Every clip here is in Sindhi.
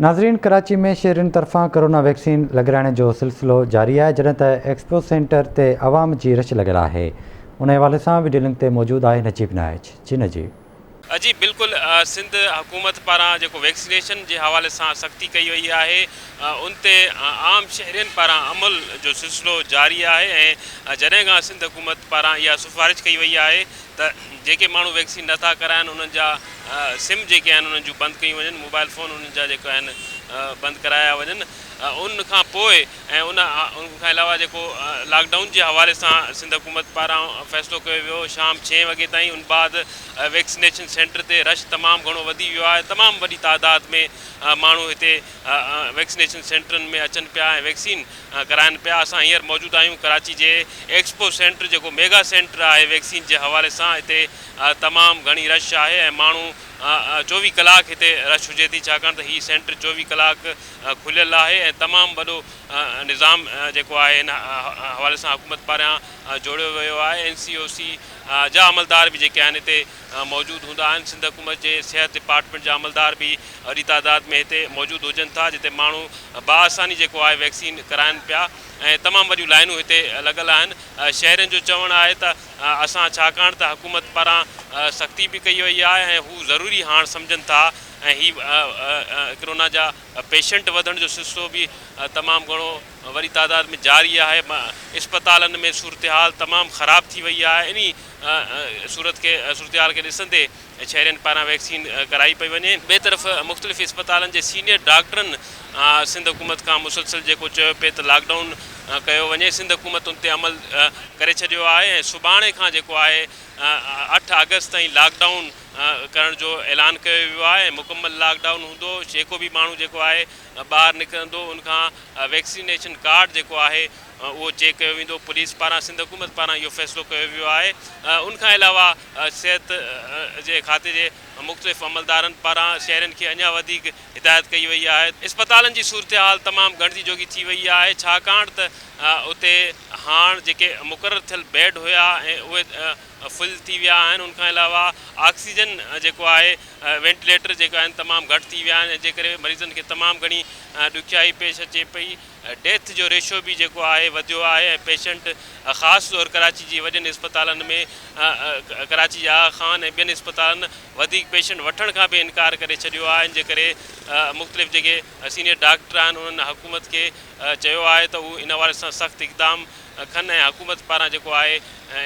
ناظرين ڪراچي ۾ شهرين طرفان ڪرونا ويڪسين لڳرائڻ جو سلسلو جاري آهي جڏهن ته ايڪسپو سينٽر تي عوام جي رش لڳل آهي ان حوالي سان وڊيو لنڪ تي موجود آهي نجيب نائچ جي نجيب. جي بلڪل سنڌ حڪومت پاران جيڪو ويڪسينيشن جي حوالي سان سختي ڪئي وئي آهي ان تي عام شهرين پاران عمل جو سلسلو جاري آهي ۽ جڏهن کان سنڌ حڪومت پاران اها سفارش ڪئي وئي آهي ته جيڪي ماڻهو ويڪسين نه ٿا ڪرائن انهن جا سم جيڪي آهن انهن جون بند ڪيون وڃن موبائل فون انهن جا جيڪو آهن بند ڪرايا وڃن ان کان پوء ۽ ان ان کان علاوه جيڪو لاڪ ڊائون جي حوالي سان سنڌ حڪومت پاران فيصلو ڪيو ويو شام ڇهين وڳي تائين ان بعد ويڪسينيشن سينٽر تي رش تمام گهڻو وڌي ويو آهي تمام وڏي تعداد ۾ ماڻهو هتي ويڪسينيشن سينٽرن ۾ اچن پيا ۽ ويڪسين ڪرائن پيا اسان هينئر موجود آهيون ڪراچي جي ايڪسپو سينٽر جيڪو ميگا سينٽر آهي ويڪسين جي حوالي سان هتي تمام گهڻي رش آهي ۽ ماڻهو 24 ڪلاڪ هتي رش هجي ٿي ڇاڪاڻ ته هي سينٽر 24 ڪلاڪ کليل آهي ۽ تمام وڏو نظام جيڪو آهي هن حوالي سان حڪومت پاران جوڙيو ويو آهي اين سي او سي جا عملدار به جيڪي آهن هتي موجود هوندا آهن سنڌ حڪومت جي صحت ڊپارٽمينٽ جا عملدار به وڏي تعداد ۾ هتي موجود هجن ٿا جتي ماڻهو باآساني جيڪو آهي ويڪسين ڪرائن پيا ۽ تمام وڏيون لائنون هتي لڳل آهن شهرين جو چوڻ آهي ته اسان ڇاڪاڻ ته حڪومت پاران سختي به ڪئي وئي آهي ۽ هو ضروري هاڻ سمجهن ٿا ۽ هي ڪرونا جا پيشنٽ وڌڻ جو سلسلو به تمام گهڻو وڏي تعداد ۾ جاري آهي اسپتالن ۾ صورتحال تمام خراب ٿي وئي آهي انهي صورت کي صورتحال کي ڏسندي شهرين پاران ويڪسين ڪرائي پئي وڃي. ٻئي طرف مختلف اسپتالن جي سينيئر ڊاڪٽرن سنڌ حڪومت کان مسلسل جيڪو چيو پئي ته لاڪ ڊائون ڪيو وڃي سنڌ حڪومت ان تي عمل ڪري ڇڏيو آهي ۽ سڀاڻي کان جيڪو آهي 8 آگسٽ تائين لاڪ ڊائون ڪرڻ جو اعلان ڪيو ويو آهي ۽ مڪمل لاڪ ڊائون هوندو جيڪو به ماڻهو جيڪو آهي ٻاهر نڪرندو ان کان ويڪسينيشن ڪارڊ جيڪو آهي اهو چيڪ ڪيو ويندو پوليس پاران سنڌ حڪومت پاران اهو فيصلو ڪيو ويو آهي ان کان علاوه صحت جي کاتي جي مختلف عملدارن پاران شهرين کي اڃا وڌيڪ هدايت ڪئي وئي آهي اسپتالن جي صورتحال تمام ڳڻتي جوڳي ٿي وئي آهي ڇاڪاڻ ته اتي هاڻ جيڪي مقرر ٿيل بيڊ هيا ۽ اهي فل ٿي ويا آهن ان کان علاوه آڪسيجن جيڪو آهي وينٽيليٽر جيڪا آهن تمام گهٽ ٿي ويا آهن جنهن جي ڪري مريضن کي تمام گهڻي ڏکيائي پيش اچي پئي ڊيٿ جو ريشو به جيڪو آهي وڌيو آهي ۽ پيشنٽ خاص طور ڪراچي جي وڏين اسپتالن ۾ ڪراچي جي آغا خان ۽ ٻين اسپتالن وڌيڪ پيشنٽ وٺڻ کان به انڪار ڪري ڇڏيو آهي ان جي ڪري مختلف جيڪي سينيئر ڊاڪٽر آهن انهن حڪومت کي چيو آهي ته هو ان حوالي سان سخت اقدام کن ۽ حڪومت پاران جيڪو آهي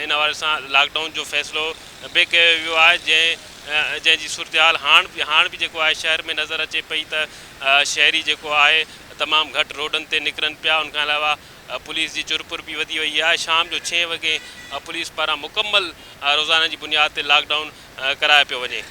ان حوالي سان لاڪ ڊائون جو فيصلو به ڪيو ويو آهي جنهن جنهن جي صورتحال هاڻ به هاڻ به جيڪو آهي شهر ۾ نظر اچي پئي ته شهري جيڪو آهي تمام گهٽ روڊن تي نڪرن پيا ان کان علاوه پوليس جي چرپر به وڌي وئي آهي شام جو ڇهين وڳي پوليس پاران مڪمل روزانه جي بنياد تي لاڪ ڊائون ڪرايو پيو وڃي.